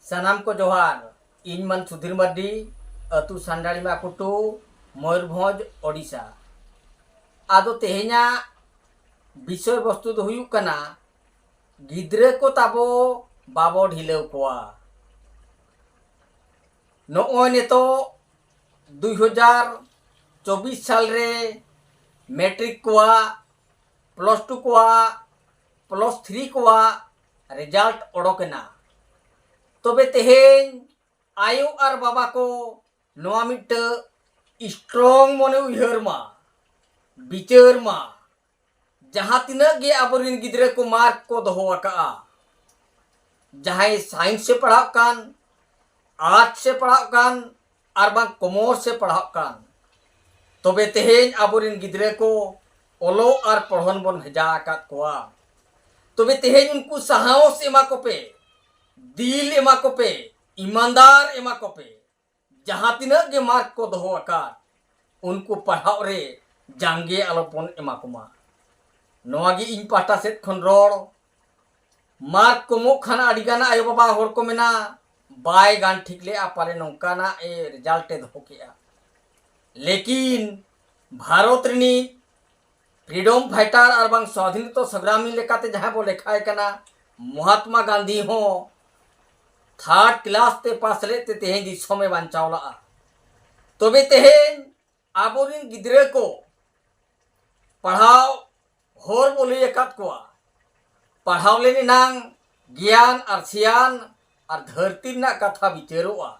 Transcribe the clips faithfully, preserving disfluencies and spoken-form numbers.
ᱥᱟᱱᱟᱢ ᱠᱚ ᱡᱚᱦᱟᱨ᱾ ᱤᱧ ᱢᱟᱱ ᱥᱩᱫᱷᱤᱨ ᱢᱟᱨᱰᱤ, ᱟᱹᱛᱩ ᱥᱟᱱᱰᱟᱲᱤ ᱢᱟᱠᱩᱴᱩ, ᱢᱚᱭᱩᱨᱵᱷᱚᱸᱡᱽ, ᱳᱰᱤᱥᱟ᱾ ᱟᱫᱚ ᱛᱮᱦᱮᱧᱟᱜ ᱵᱤᱥᱚᱭ ᱵᱚᱥᱛᱩ ᱫᱚ ᱦᱩᱭᱩᱜ ᱠᱟᱱᱟ, ᱜᱤᱫᱽᱨᱟᱹ ᱠᱚ ᱛᱟᱵᱚ ᱵᱟᱵᱚ ᱰᱷᱤᱞᱟᱹᱣ ᱠᱚᱣᱟ᱾ ᱱᱚᱜᱼᱚᱭ ᱱᱤᱛᱚᱜ ᱫᱩᱭ ᱦᱟᱡᱟᱨ ᱪᱚᱵᱵᱤᱥ ᱥᱟᱞ ᱨᱮ ᱢᱮᱴᱨᱤᱠ ᱠᱚᱣᱟᱜ, ᱯᱞᱟᱥ ᱴᱩ ᱠᱚᱣᱟᱜ, ᱯᱞᱟᱥ ᱛᱷᱨᱤ ᱠᱚᱣᱟᱜ ᱨᱮᱡᱟᱞᱴ ᱚᱰᱚᱠ ᱮᱱᱟ᱾ ᱛᱚᱵᱮ ᱛᱮᱦᱮᱧ ᱟᱭᱳ ᱟᱨ ᱵᱟᱵᱟ ᱠᱚ ᱱᱚᱣᱟ ᱢᱤᱫᱴᱟᱹᱝ ᱥᱴᱨᱚᱝ ᱢᱚᱱᱮ ᱩᱭᱦᱟᱹᱨ ᱢᱟ, ᱵᱤᱪᱟᱹᱨ ᱢᱟ, ᱡᱟᱦᱟᱸ ᱛᱤᱱᱟᱹᱜ ᱜᱮ ᱟᱵᱚᱨᱮᱱ ᱜᱤᱫᱽᱨᱟᱹ ᱠᱚ ᱢᱟᱨᱠ ᱠᱚ ᱫᱚᱦᱚ ᱟᱠᱟᱜᱼᱟ, ᱡᱟᱦᱟᱸᱭ ᱥᱟᱭᱮᱱᱥ ᱮ ᱯᱟᱲᱦᱟᱜ ᱠᱟᱱ, ᱟᱨᱴᱥ ᱮ ᱯᱟᱲᱦᱟᱜ ᱠᱟᱱ, ᱟᱨ ᱵᱟᱝ ᱠᱚᱢᱟᱨᱥ ᱮ ᱯᱟᱲᱦᱟᱜ ᱠᱟᱱ, ᱛᱚᱵᱮ ᱛᱮᱦᱮᱧ ᱟᱵᱚᱨᱮᱱ ᱜᱤᱫᱽᱨᱟᱹ ᱠᱚ ᱚᱞᱚᱜ ᱟᱨ ᱯᱚᱲᱦᱚᱱ ᱵᱚᱱ ᱵᱷᱮᱡᱟ ᱟᱠᱟᱫ ᱠᱚᱣᱟ᱾ ᱛᱚᱵᱮ ᱛᱮᱦᱮᱧ ᱩᱱᱠᱩ ᱥᱟᱦᱚᱥ ᱮᱢᱟ ᱠᱚᱯᱮ, ᱫᱤᱞ ᱮᱢᱟ ᱠᱚᱯᱮ, ᱤᱢᱟᱱᱫᱟᱨ ᱮᱢᱟ ᱠᱚᱯᱮ᱾ ᱡᱟᱦᱟᱸ ᱛᱤᱱᱟᱹᱜ ᱜᱮ ᱢᱟᱨᱠ ᱠᱚ ᱫᱚᱦᱚ ᱟᱠᱟᱫ, ᱩᱱᱠᱩ ᱯᱟᱲᱦᱟᱜ ᱨᱮ ᱡᱟᱸᱜᱮ ᱟᱞᱚ ᱵᱚᱱ ᱮᱢᱟ ᱠᱚᱢᱟ᱾ ᱱᱚᱣᱟ ᱜᱮ ᱤᱧ ᱯᱟᱦᱴᱟ ᱥᱮᱫ ᱠᱷᱚᱱ ᱨᱚᱲ᱾ ᱢᱟᱨᱠ ᱠᱚᱢᱚᱜ ᱠᱷᱟᱱ ᱟᱹᱰᱤ ᱜᱟᱱ ᱟᱭᱳ ᱵᱟᱵᱟ ᱦᱚᱲ ᱠᱚ ᱢᱮᱱᱟ, "ᱵᱟᱭ ᱜᱟᱱ ᱴᱷᱤᱠ ᱞᱮᱜᱼᱟ, ᱯᱟᱞᱮ ᱱᱚᱝᱠᱟᱱᱟᱜ ᱮ ᱨᱮᱡᱟᱞᱴ ᱮ ᱫᱚᱦᱚ ᱠᱮᱜᱼᱟ᱾" ᱞᱮᱠᱤᱱ ᱵᱷᱟᱨᱚᱛ ᱨᱤᱱᱤᱡ ᱯᱷᱨᱤᱰᱚᱢ ᱯᱷᱟᱭᱴᱟᱨ ᱟᱨ ᱵᱟᱝ ᱥᱣᱟᱫᱷᱤᱱᱚᱛᱟ ᱥᱚᱝᱜᱨᱟᱢᱤ ᱞᱮᱠᱟᱛᱮ ᱡᱟᱦᱟᱸᱭ ᱵᱚ ᱞᱮᱠᱷᱟᱭ ᱠᱟᱱᱟ, ᱢᱚᱦᱟᱛᱢᱟ ᱜᱟᱱᱫᱷᱤ ᱦᱚᱸ ᱛᱷᱟᱨᱰ ᱠᱞᱟᱥ ᱛᱮ ᱯᱟᱥ ᱞᱮᱫ ᱛᱮ ᱛᱮᱦᱮᱧ ᱫᱤᱥᱚᱢᱮ ᱵᱟᱧᱪᱟᱣ ᱞᱟᱜᱼᱟ᱾ ᱛᱚᱵᱮ ᱛᱮᱦᱮᱧ ᱟᱵᱚᱨᱮᱱ ᱜᱤᱫᱽᱨᱟᱹ ᱠᱚ ᱯᱟᱲᱦᱟᱣ ᱦᱚᱨ ᱵᱚ ᱞᱟᱹᱭ ᱟᱠᱟᱫ ᱠᱚᱣᱟ, ᱯᱟᱲᱦᱟᱣ ᱞᱮᱱ ᱮᱱᱟᱝ ᱜᱮᱭᱟᱱ ᱟᱨ ᱥᱮᱭᱟᱱ ᱟᱨ ᱫᱷᱟᱹᱨᱛᱤ ᱨᱮᱱᱟᱜ ᱠᱟᱛᱷᱟ ᱵᱤᱪᱟᱹᱨᱚᱜᱼᱟ᱾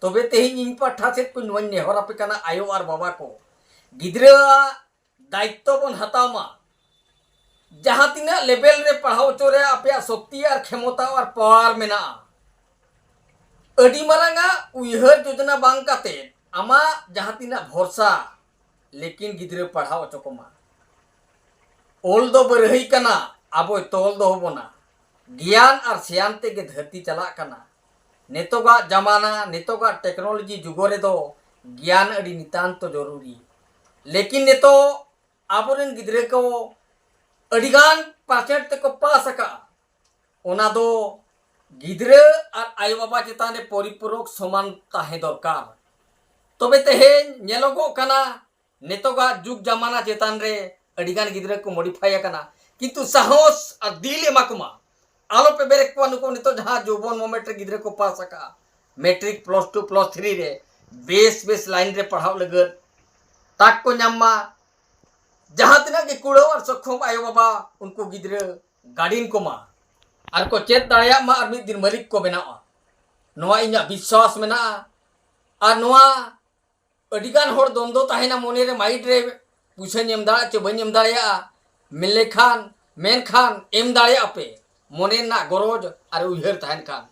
ᱛᱚᱵᱮ ᱛᱮᱦᱮᱧ ᱤᱧ ᱯᱟᱦᱴᱟ ᱥᱮᱫ ᱠᱷᱚᱱ ᱱᱚᱣᱟᱧ ᱱᱮᱦᱚᱨ ᱟᱯᱮ ᱠᱟᱱᱟ ᱟᱭᱳ ᱟᱨ ᱵᱟᱵᱟ ᱠᱚ, ᱜᱤᱫᱽᱨᱟᱹᱣᱟᱜ ᱫᱟᱭᱤᱛᱛᱚ ᱵᱚᱱ ᱦᱟᱛᱟᱣ ᱢᱟ᱾ ᱡᱟᱦᱟᱸ ᱛᱤᱱᱟᱹᱜ ᱞᱮᱵᱮᱞ ᱨᱮ ᱯᱟᱲᱦᱟᱣ ᱦᱚᱪᱚ ᱨᱮᱭᱟᱜ ᱟᱯᱮᱭᱟᱜ ᱥᱚᱠᱛᱤ ᱟᱨ ᱠᱷᱮᱢᱚᱛᱟ ᱟᱨ ᱯᱟᱣᱟᱨ ᱢᱮᱱᱟᱜᱼᱟ, ᱟᱹᱰᱤ ᱢᱟᱨᱟᱝᱟᱜ ᱩᱭᱦᱟᱹᱨ ᱡᱳᱡᱚᱱᱟ ᱵᱟᱝ ᱠᱟᱛᱮ ᱟᱢᱟᱜ ᱡᱟᱦᱟᱸ ᱛᱤᱱᱟᱹᱜ ᱵᱷᱚᱨᱥᱟ, ᱞᱮᱠᱤᱱ ᱜᱤᱫᱽᱨᱟᱹ ᱯᱟᱲᱦᱟᱣ ᱦᱚᱪᱚ ᱠᱚᱢᱟ᱾ ᱚᱞ ᱫᱚ ᱵᱟᱹᱨᱦᱟᱹᱭ ᱠᱟᱱᱟ, ᱟᱵᱚᱭ ᱛᱚᱞ ᱫᱚᱦᱚ ᱵᱚᱱᱟ᱾ ᱜᱮᱭᱟᱱ ᱟᱨ ᱥᱮᱭᱟᱱ ᱛᱮᱜᱮ ᱫᱷᱟᱹᱨᱛᱤ ᱪᱟᱞᱟᱜ ᱠᱟᱱᱟ᱾ ᱱᱤᱛᱚᱜᱟᱜ ᱡᱟᱢᱟᱱᱟ, ᱱᱤᱛᱚᱜᱟᱜ ᱴᱮᱠᱱᱳᱞᱚᱡᱤ ᱡᱩᱜᱚ ᱨᱮᱫᱚ ᱜᱮᱭᱟᱱ ᱟᱹᱰᱤ ᱱᱤᱛᱟᱱᱛᱚ ᱡᱚᱨᱩᱨᱤ᱾ ᱞᱮᱠᱤᱱ ᱱᱤᱛᱚᱜ ᱟᱵᱚᱨᱮᱱ ᱜᱤᱫᱽᱨᱟᱹ ᱠᱚ ᱟᱹᱰᱤᱜᱟᱱ ᱯᱟᱨᱥᱮᱱᱴ ᱛᱮᱠᱚ ᱯᱟᱥ ᱟᱠᱟᱫᱼᱟ᱾ ᱚᱱᱟ ᱫᱚ ᱜᱤᱫᱽᱨᱟᱹ ᱟᱨ ᱟᱭᱳᱼᱵᱟᱵᱟ ᱪᱮᱛᱟᱱ ᱨᱮ ᱯᱚᱨᱤᱯᱩᱨᱚᱠ ᱥᱚᱢᱟᱱ ᱛᱟᱦᱮᱸ ᱫᱚᱨᱠᱟᱨ᱾ ᱛᱚᱵᱮ ᱛᱮᱦᱮᱧ ᱧᱮᱞᱚᱜᱚᱜ ᱠᱟᱱᱟ, ᱱᱤᱛᱚᱜᱟᱜ ᱡᱩᱜᱽ ᱡᱟᱢᱟᱱᱟ ᱪᱮᱛᱟᱱ ᱨᱮ ᱟᱹᱰᱤᱜᱟᱱ ᱜᱤᱫᱽᱨᱟᱹ ᱠᱚ ᱢᱚᱰᱤᱯᱷᱟᱭ ᱟᱠᱟᱱᱟ, ᱠᱤᱱᱛᱩ ᱥᱟᱦᱚᱥ ᱟᱨ ᱫᱤᱞ ᱮᱢᱟ ᱠᱚᱢᱟ, ᱟᱞᱚᱯᱮ ᱵᱮᱨᱮᱫ ᱠᱚᱣᱟ᱾ ᱱᱩᱠᱩ ᱱᱤᱛᱚᱜ ᱡᱟᱦᱟᱸ ᱡᱳᱵᱚᱱ ᱢᱚᱢᱮᱱᱴ ᱨᱮ ᱜᱤᱫᱽᱨᱟᱹ ᱠᱚ ᱯᱟᱥ ᱟᱠᱟᱫᱼᱟ, matric, plus two, plus three ᱨᱮ ᱵᱮᱥ ᱵᱮᱥ ᱞᱟᱭᱤᱱ ᱨᱮ ᱯᱟᱲᱦᱟᱣ ᱞᱟᱹᱜᱤᱫ ᱛᱟᱠ ᱠᱚ ᱧᱟᱢ ᱢᱟ᱾ ᱡᱟᱦᱟᱸ ᱛᱤᱱᱟᱹᱜ ᱜᱮ ᱠᱩᱲᱟᱹᱣ ᱟᱨ ᱥᱚᱠᱠᱷᱚᱢ ᱟᱭᱳᱼᱵᱟᱵᱟ, ᱩᱱᱠᱩ ᱜᱤᱫᱽᱨᱟᱹ ᱜᱟᱨᱰᱤᱭᱟᱱ ᱠᱚᱢᱟ, ᱟᱨ ᱠᱚ ᱪᱮᱫ ᱫᱟᱲᱮᱭᱟᱜ ᱢᱟ ᱟᱨ ᱢᱤᱫ ᱫᱤᱱ ᱢᱟᱹᱞᱤᱠ ᱠᱚ ᱵᱮᱱᱟᱜᱼᱟ, ᱱᱚᱣᱟ ᱤᱧᱟᱹᱜ ᱵᱤᱥᱣᱟᱥ ᱢᱮᱱᱟᱜᱼᱟ᱾ ᱟᱨ ᱱᱚᱣᱟ ᱟᱹᱰᱤᱜᱟᱱ ᱦᱚᱲ ᱫᱚᱱᱫᱚ ᱛᱟᱦᱮᱱᱟ ᱢᱚᱱᱮᱨᱮ, ᱢᱟᱭᱤᱱᱰ ᱨᱮ, ᱯᱩᱭᱥᱟᱹᱧ ᱮᱢ ᱫᱟᱲᱮᱭᱟᱜᱼᱟ ᱪᱮ ᱵᱟᱹᱧ ᱮᱢ ᱫᱟᱲᱮᱭᱟᱜᱼᱟ, ᱢᱮᱱ ᱞᱮᱠᱷᱟᱱ, ᱢᱮᱱᱠᱷᱟᱱ ᱮᱢ ᱫᱟᱲᱮᱭᱟᱜᱼᱟ ᱯᱮ, ᱢᱚᱱᱮ ᱨᱮᱱᱟᱜ ᱜᱚᱨᱚᱡᱽ ᱟᱨ ᱩᱭᱦᱟᱹᱨ ᱛᱟᱦᱮᱱ ᱠᱷᱟᱱ᱾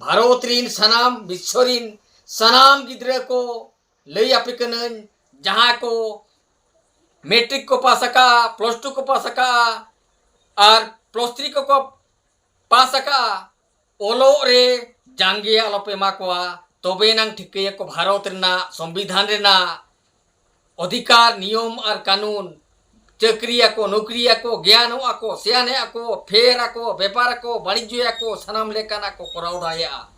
ᱵᱷᱟᱨᱚᱛ ᱨᱤᱱ ᱥᱟᱱᱟᱢ, ᱵᱤᱥᱥᱚ ᱨᱤᱱ ᱥᱟᱱᱟᱢ ᱜᱤᱫᱽᱨᱟᱹ ᱠᱚ ᱞᱟᱹᱭ ᱟᱯᱮ ᱠᱟᱹᱱᱟᱹᱧ, ᱡᱟᱦᱟᱸᱭ ᱠᱚ ᱢᱮᱴᱨᱤᱠ ᱠᱚ ᱯᱟᱥ ᱟᱠᱟᱫᱼᱟ, ᱯᱞᱟᱥ ᱴᱩ ᱠᱚ ᱯᱟᱥ ᱟᱠᱟᱫᱼᱟ ᱟᱨ ᱯᱞᱟᱥ ᱛᱷᱨᱤ ᱠᱚᱠᱚ ᱯᱟᱥ ᱟᱠᱟᱫᱼᱟ, ᱚᱞᱚᱜ ᱨᱮ ᱡᱟᱸᱜᱮ ᱟᱞᱚᱯᱮ ᱮᱢᱟ ᱠᱚᱣᱟ, ᱛᱚᱵᱮ ᱮᱱᱟᱝ ᱴᱷᱤᱠᱟᱹᱭᱟᱠᱚ ᱵᱷᱟᱨᱚᱛ ᱨᱮᱱᱟᱜ ᱥᱚᱝᱵᱤᱫᱷᱟᱱ ᱨᱮᱱᱟᱜ ᱚᱫᱷᱤᱠᱟᱨ, ᱱᱤᱭᱚᱢ ᱟᱨ ᱠᱟᱹᱱᱩᱱ᱾ ᱪᱟᱹᱠᱨᱤᱭᱟᱠᱚ, ᱱᱚᱠᱨᱤᱭᱟᱠᱚ, ᱜᱮᱭᱟᱱᱚᱜ ᱟᱠᱚ, ᱥᱮᱭᱟᱱᱮᱜ ᱟᱠᱚ, ᱯᱷᱮᱨ ᱟᱠᱚ, ᱵᱮᱯᱟᱨ ᱟᱠᱚ, ᱵᱟᱹᱱᱤᱡᱽᱡᱚᱭᱟᱠᱚ, ᱥᱟᱱᱟᱢ ᱞᱮᱠᱟᱱᱟᱜ ᱠᱚ ᱠᱚᱨᱟᱣ ᱫᱟᱲᱮᱭᱟᱜᱼᱟ᱾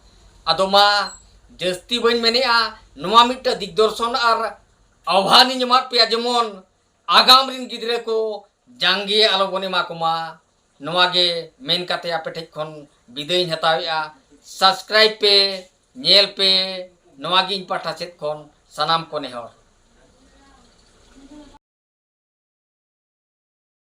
ᱟᱫᱚ ᱢᱟ ᱡᱟᱹᱥᱛᱤ ᱵᱟᱹᱧ ᱢᱮᱱᱮᱜᱼᱟ, ᱱᱚᱣᱟ ᱢᱤᱫᱴᱟᱝ ᱫᱤᱜᱽᱫᱚᱨᱥᱚᱱ ᱟᱨ ᱟᱦᱣᱟᱱᱤᱧ ᱮᱢᱟᱫ ᱯᱮᱭᱟ, ᱡᱮᱢᱚᱱ ᱟᱜᱟᱢ ᱨᱤᱱ ᱜᱤᱫᱽᱨᱟᱹ ᱠᱚ ᱡᱟᱸᱜᱮ ᱟᱞᱚ ᱵᱚᱱ ᱮᱢᱟ ᱠᱚᱢᱟ᱾ ᱱᱚᱣᱟ ᱜᱮ ᱢᱮᱱ ᱠᱟᱛᱮ ᱟᱯᱮ ᱴᱷᱮᱡ ᱠᱷᱚᱱ ᱵᱤᱫᱟᱹᱭᱤᱧ ᱦᱟᱛᱟᱣᱮᱜᱼᱟ᱾ ᱥᱟᱵᱥᱠᱨᱟᱭᱤᱵᱽ ᱯᱮ, ᱧᱮᱞ ᱯᱮ, ᱱᱚᱣᱟ ᱜᱮ ᱤᱧ ᱯᱟᱦᱴᱟ ᱥᱮᱫ ᱠᱷᱚᱱ ᱥᱟᱱᱟᱢ ᱠᱚ ᱱᱮᱦᱚᱨ᱾